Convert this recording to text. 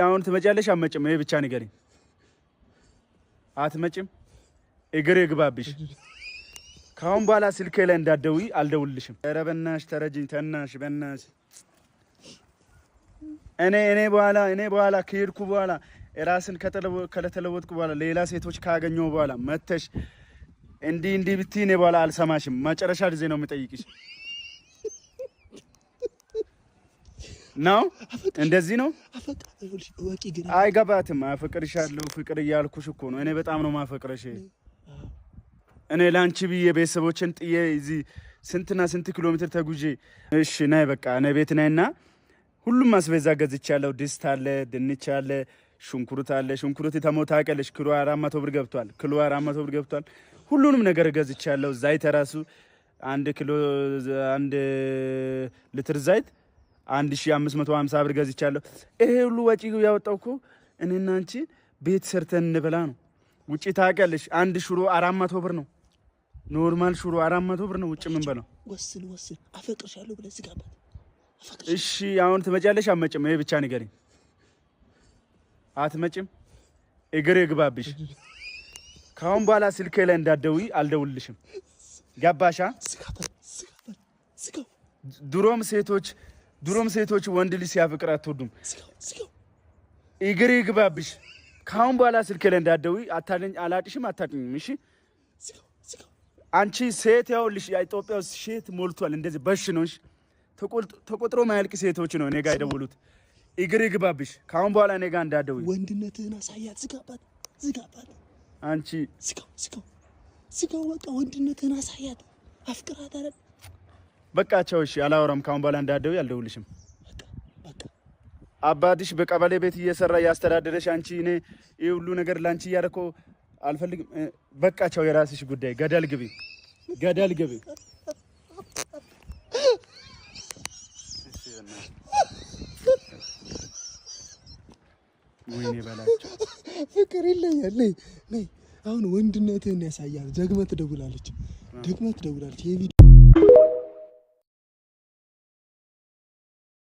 አሁን ትመጫለሽ አትመጭም? ይሄ ብቻ ንገሪኝ። አትመጭም? እግር ይግባብሽ። ከአሁን በኋላ ስልኬ ላይ እንዳትደውይ፣ አልደውልልሽም። ኧረ በናትሽ ተረጅኝ፣ ተናሽ በናትሽ። እኔ በኋላ ከሄድኩ በኋላ፣ ራስን ከተለወጥኩ በኋላ፣ ሌላ ሴቶች ካገኘሁ በኋላ መተሽ እንዲህ እንዲህ ብትይ እኔ በኋላ አልሰማሽም። መጨረሻ ጊዜ ነው የምጠይቅሽ። ነው እንደዚህ ነው። አይገባትም። አፈቅርሻለሁ ፍቅር እያልኩሽ እኮ ነው። እኔ በጣም ነው ማፈቅረሽ። እኔ ለአንቺ ብዬ ቤተሰቦችን ጥዬ እዚህ ስንትና ስንት ኪሎ ሜትር ተጉዤ። እሺ ነይ በቃ ነይ ቤት ነይና ሁሉም አስቤዛ ገዝቻለሁ። ድስት አለ፣ ድንች አለ፣ ሽንኩርት አለ። ሽንኩርት ተሞ ታውቂያለሽ፣ ኪሎ 400 ብር ገብቷል። ኪሎ 400 ብር ገብቷል። ሁሉንም ነገር ገዝቻለሁ። ዘይት ራሱ 1 ኪሎ፣ 1 ሊትር ዘይት 1550 ብር ገዝቻለሁ። ይሄ ሁሉ ወጪ ያወጣው እኮ እኔና አንቺ ቤት ሰርተን እንበላ ነው። ውጪ ታውቂያለሽ፣ አንድ ሽሮ 400 ብር ነው። Normal ሽሮ 400 ብር ነው ውጭ የምንበላው። ወስን ወስን፣ አፈቅርሻለሁ ብለህ ዝጋባት። እሺ አሁን ትመጫለሽ አትመጭም? ይሄ ብቻ ንገሪኝ። አትመጭም? እግር ይግባብሽ። ከአሁን በኋላ ስልኬ ላይ እንዳትደውይ፣ አልደውልልሽም። ገባሻ? ድሮም ሴቶች ወንድ ልጅ ሲያፈቅር አትወዱም። እግር ይግባብሽ። ከአሁን በኋላ ስልኬ ላይ እንዳትደውይ። አታለኝ፣ አላቅሽም፣ አታውቂኝም። እሺ አንቺ ሴት ያውልሽ፣ ኢትዮጵያ ውስጥ ሴት ሞልቷል። እንደዚህ በሽ ነው። እሺ ተቆጥሮ ማያልቅ ሴቶች ነው እኔ ጋር የደወሉት። እግር ይግባብሽ። ከአሁን በኋላ እኔ ጋር እንዳትደውይ። ወንድነትህን አሳያት። ዝጋባት፣ ዝጋባት። አንቺ ዝጋው፣ ዝጋው፣ ዝጋው። በቃ ወንድነትህን አሳያት። አፍቅራት አይደል? በቃ ቻው። እሺ አላወራም። ከአሁን በኋላ እንዳትደውይ፣ አልደውልሽም። በቃ በቃ። አባትሽ በቀበሌ ቤት እየሰራ እያስተዳደረሽ አንቺ እኔ ይህ ሁሉ ነገር ለአንቺ እያደረኩ አልፈልግም። በቃ ቻው። የራስሽ ጉዳይ። ገደል ግቢ፣ ገደል ግቢ። ወይኔ በላቸው። ፍቅር ይለያል። ነይ ነይ፣ አሁን ወንድነትህን ያሳያል። ደግመህ ትደውላለች፣ ደግመህ ትደውላለች። ይሄ ቪዲዮ